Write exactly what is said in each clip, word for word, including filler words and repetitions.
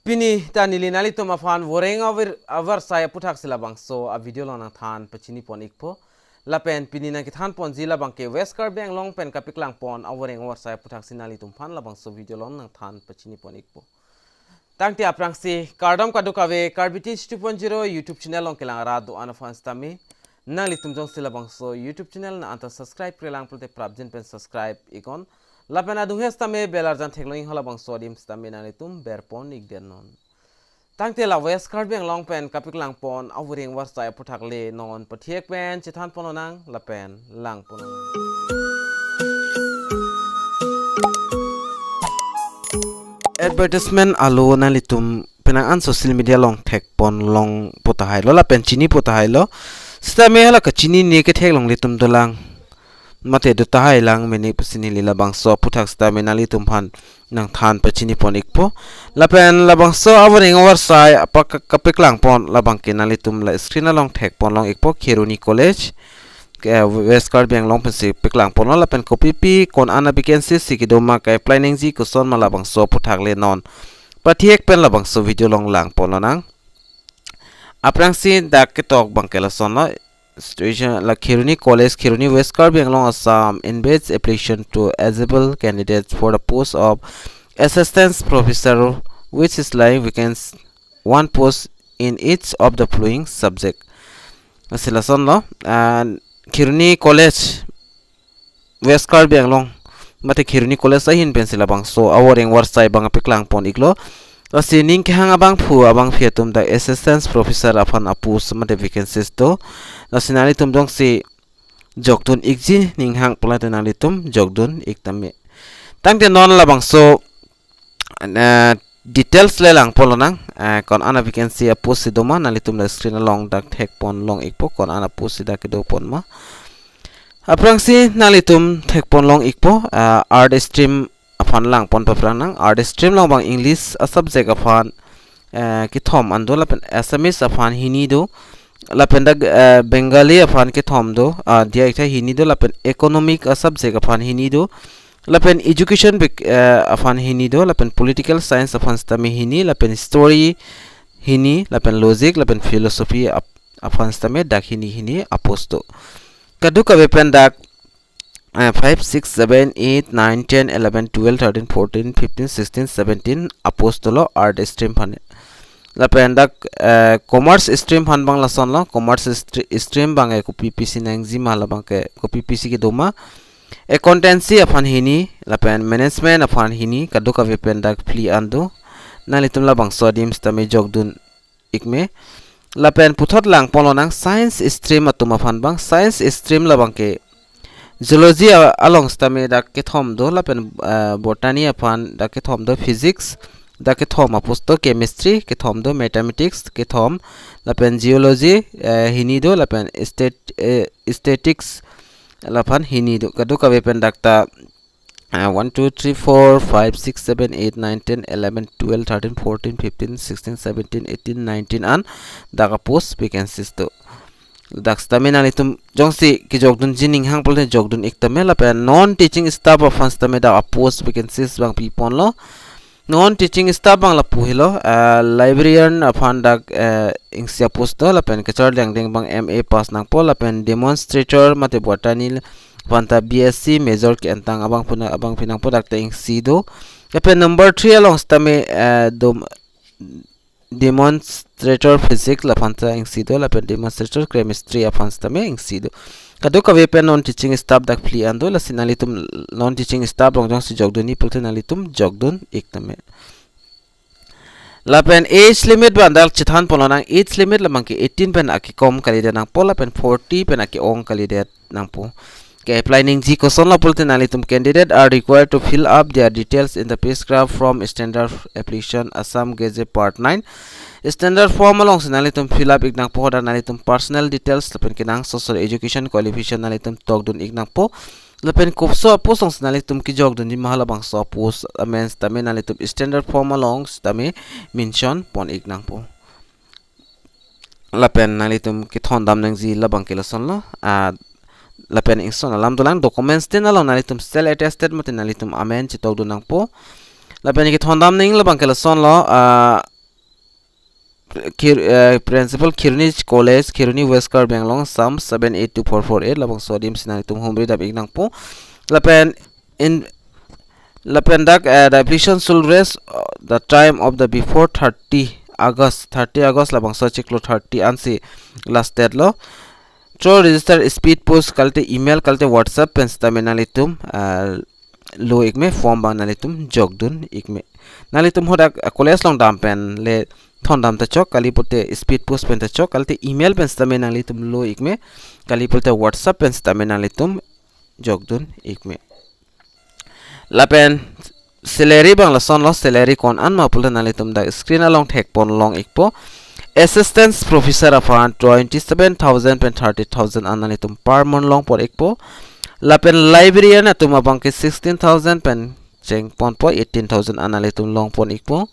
Pini ta neli nanglitum aphan voreng aver-, avarsai aputhak si labangso a-video along nangthan pachini pon ikpo. Lapen pini nangkethan ponji labangke West Karbi Anglong pen kapeklang pon avoreng avarsai aputhak si nanglitum aphan labangso video along nangthan pachini pon ikpo. Tangte aphrangsi kardom kadokave, Karbi Teach two point zero YouTube channel along kelang arat do-an aphan sitame nanglitum jongsi labangso YouTube channel nang-anta subscribe-re lang pulote prapjin pen subscribe iknon. Lapen adung he sitame bell arjan theklong iknon, halabangso adim sitame nanglitum berpon ikdet non. Tangte la West Karbi Anglong pen kapeklang pon avoreng avarsai aputhak le non pathek pen chethan pon lonang lapen lang pon lonang. Advertisement alo nanglitum penang an social media along thek pon longpo tahai lo lapen chinipo tahai lo. Sitame hala kachinine ketheklongle atum dolang mate do tahai lang mene pusi neli labangso aputhak sitame nanglitum aphan nangthan pachini pon ikpo. Lapen labangso avoreng avarsai apak kapeklang pon labangke nanglitum la screen along thek pon long ikpo, Kheroni College, ke West Karbi Anglong pensi peklang ponlo, lapen kopipi, ko-an a-vacancy si kedo ma, ke-apply nangji koson ma, labangso aputhak le non pathek pen labangso video along lang pon lonang. Aphrangsi dak ketok abangke lason lo situation, la Kheroni College, Kheroni, West Karbi Anglong, Assam, invites application to eligible candidates for the post of assistant professor, which is lying vacant one post in each of the following subject. Lasi lason lo, and Kheroni College, West Karbi Anglong, mate Kheroni College ahin pensi labangso avoreng avarsai abang peklang pon iklo. Lasi ning kehang abangphu abangphi atum dak assistant professor aphan a-post mate vacancies do. Lasi nanglitum jongsi jokdun ikji ning hang pulote nanglitum jokdun ik tame. Tangte non labangso, eh, details le lang pon lonang, eh, ko-an a-vacancy a-post si do ma, nanglitum la screen along dak thek pon long ikpo, ko-an a-post si dak kedo pon ma. Aphrangsi nanglitum thek pon long ikpo, eh, art stream aphan lang pon paphrang nang. Art stream along abang English a-subject aphan, eh, kethom an do, lapen Assamese aphan hini do, lapen dak, eh, Bengali aphan kethom do, ah, diya iktha hini do, lapen economic a-subject aphan hini do, lapen education bik, eh, aphan hini do, lapen political science aphan sitame hini, lapen history hini, lapen logic, lapen philosophy ap-, aphan sitame dak hini hini a-post do. Kadokave pen dak, eh, five, six, seven, eight, nine, ten, eleven, twelve, thirteen, fourteen, fifteen, sixteen, seventeen a-post dolo art stream aphan. Lapen dak, eh, commerce stream aphan abang lason lo, commerce stre-, stream abang, eh, kopi pisi nangji ma, labangke kopi pisi kedo ma. Accountancy aphan hini, lapen management aphan hini, kadokave pen dak phli an do. Nanglitum labangso adim sitame jokdun ik me. Lapen puthot lang pon lonang science stream atum aphan abang. Science stream labangke zoology a-, along sitame dak kethom do, lapen, eh, botany aphan dak kethom do, physics dak kethom a-post do, chemistry kethom do, mathematics kethom, lapen geology, eh, hini do, lapen stat-, eh, statistics laphan hini do. Kadokave pen dak ta, ah, one, two, three, four, five, six, seven, eight, nine, ten, eleven, twelve, thirteen, fourteen, fifteen, sixteen, seventeen, eighteen, nineteen an dak a-post vacancies do. Dak sitame nanglitum jongsi kejokdunji ning hang pulote jokdun ik tame. Lapen non teaching staff aphan sitame dak a-post vacancies abang pi pon lo. Non teaching staff abang lapu helo, ah, librarian aphan dak, eh, isi a-post do, lapen kacharli angdeng abang M A pass nangpo, lapen demonstrator mate botany aphan ta B S C major ke-entang abangphu na-, abangpi nangpo, dak ta isi do. Lapen number three along sitame, eh, dom-, demonstrator physics laphan ta isi do, lapen demonstrator chemistry aphan sitame isi do. Kadokave pen non teaching staff dak phli an do, lasi nanglitum non teaching staff along jongsi jokdunji pulote nanglitum jokdun ik tame. Lapen age limit abang dak chethan pon lonang, age limit labangke eighteen pen akekom kalidet nangpo, lapen forty pen ake-ong kalidet nangpo. Ke-apply nangji koson lo pulote nanglitum, candidate are required to fill up their details in the prescribed form, Standard Application, Assam Gazette Part nine. Standard form alongsi nanglitum fill up ik nangpo, hadak nanglitum personal details lapen kenangsot social education qualification nanglitum tokdun ik nangpo. Lapen kopuso a-post alongsi nanglitum kejokdunji ma, halabangso a-post amen sitame nanglitum standard form along sitame mention pon ik nangpo. Lapen nanglitum kethondam nangji labangke lason lo. Ah, lapen ingson alam dolang, documents tin along nanglitum self attested mate nanglitum amen chetokdun nangpo. Lapen kethondam nang labangke lason lo, ah, Khir-, eh, Principal, Kheroni College, Kheroni, West Karbi Anglong, Assam seven eight two four four eight, labangso adim si nanglitum humri dam ik nangpo. Lapen in, lapen dak, eh, the application should raise, uh, the time of the before thirty August, thirty August labangso chiklo thirty ansi last date lo. Through register speed post kalite email kalite WhatsApp pen sitame nanglitum, eh, lo ik me, form abang nanglitum jokdun ik me. Nanglitum hadak, eh, college along dam pen le thondam ta chok, kali pulote speed post pen ta chok, kalite email pen sitame nanglitum lo ik me, kali pulote WhatsApp pen sitame nanglitum jokdun ik me. Lapen salary abang lasonlo, salary ko-an ma pulote nanglitum dak screen along thekpon long ikpo. Assistant Professor aphan twenty seven thousand pen thirty thousand an nanglitum per month longpon ikpo. Lapen librarian atum abangke sixteen thousand pen chengponpo, eighteen thousand an nanglitum longpon ikpo.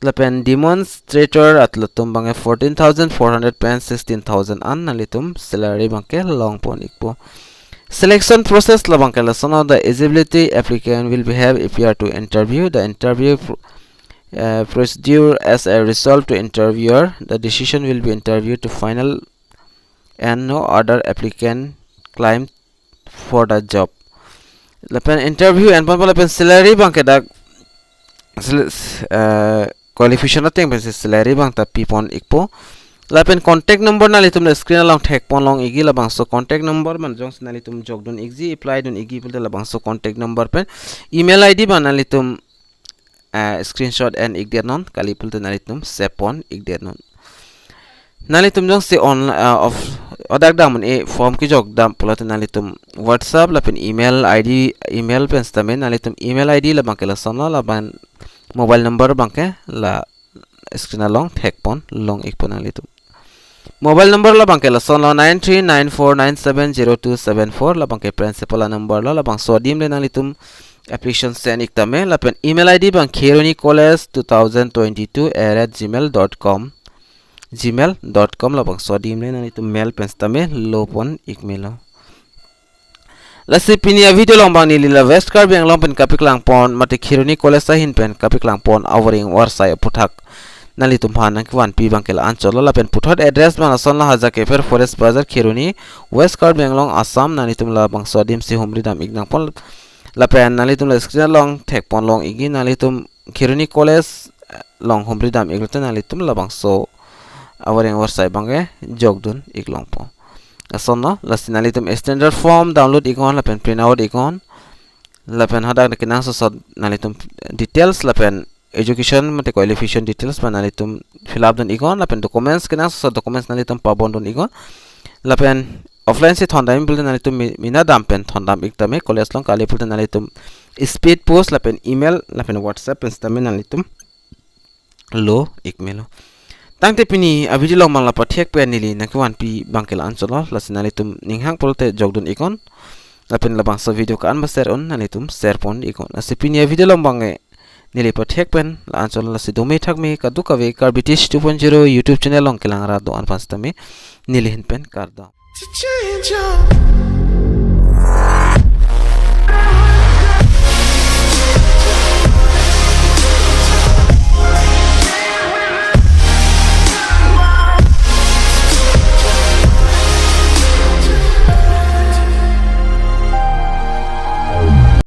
Lapen demonstrator atum abangke fourteen thousand four hundred pen sixteen thousand an nanglitum salary abangke longpon ikpo. Selection process labangke lasonlo, the eligibility applicant will be have appear to interview. The interview pro-, uh, procedure as a result to interviewer. The decision will be interview to final and no other applicant claim for the job. Lapen interview enponpo lapen salary abangke dak sel-, eh, qualification ateng pensi salary abang ta pipon ikpo. Lapen contact number nanglitum la screen along thekpon long ikji, labangso contact number abang jongsi nanglitum jokdun ikji, apply dun ikji pulote labangso contact number pen, email I D abang nanglitum, eh, screenshot en ik det non, kali pulote nanglitum save pon ik det non. Nanglitum jongsi on, eh, of, hadak dam un-e form kejok dam pulote nanglitum WhatsApp lapen email I D, email pen sitame nanglitum email I D labangke lasonlo, lapen mobile number abangke la screen along thekpon long ikpo nanglitum. Mobile number labangke lasonlo, nine three nine four nine seven zero two seven four, labangke principal a-number lo, labangso adim le nanglitum application send ik tame, lapen email I D abang kheroni college two thousand twenty-two at gmail dot com, gmail dot com, labangso adim le nanglitum mail pen sitame lopon ik melo. Lasi pini a-video along abang neli la West Karbi Anglong pen kapaklangpon mate Kheroni College ahin pen kapaklangpon avaring avarsai aphuthak nanglitum aphan nangkevanpi abangke la-anchotlo, lapen puthot address abang lasonlo, Hajar Kepher, Forest Bazar, Kheroni, West Karbi Anglong, Assam. Nanglitum labangso adim si humri dam ik nangpo, lapen nanglitum la screen along thekpon long ikji, nanglitum Kheroni College, eh, along humri dam iklote nanglitum labangso avaring avarsai abangke jokdun ik longpo. Lasonlo, lasi nanglitum standard form download iknon lapen print out iknon. Lapen hadak kenangsot nanglitum details lapen education mate qualification details abang nanglitum fill up dun iknon, lapen documents, kenangsot documents nanglitum pabon dun iknon. Lapen offline si thondam pulote nanglitum mi-, mena dam pen thondam ik tame college along, kali pulote nanglitum speed post lapen email lapen WhatsApp pen sitame nanglitum lo ik melo. Tangte pini a-video along abang la pathek pen neli nangkevanpi abangke la-anchotlo, lasi nanglitum ning hang pulote jokdun iknon. Lapen labangso video ko-an ma share un, nanglitum share pon iknon. Lasi pini a-video along abangke neli pathek pen la-anchotlo, lasi dome thakme kadokave Karbi Teach two point zero YouTube channel along kelang rat do-an aphan sitame neli ahin pen kardom. To change your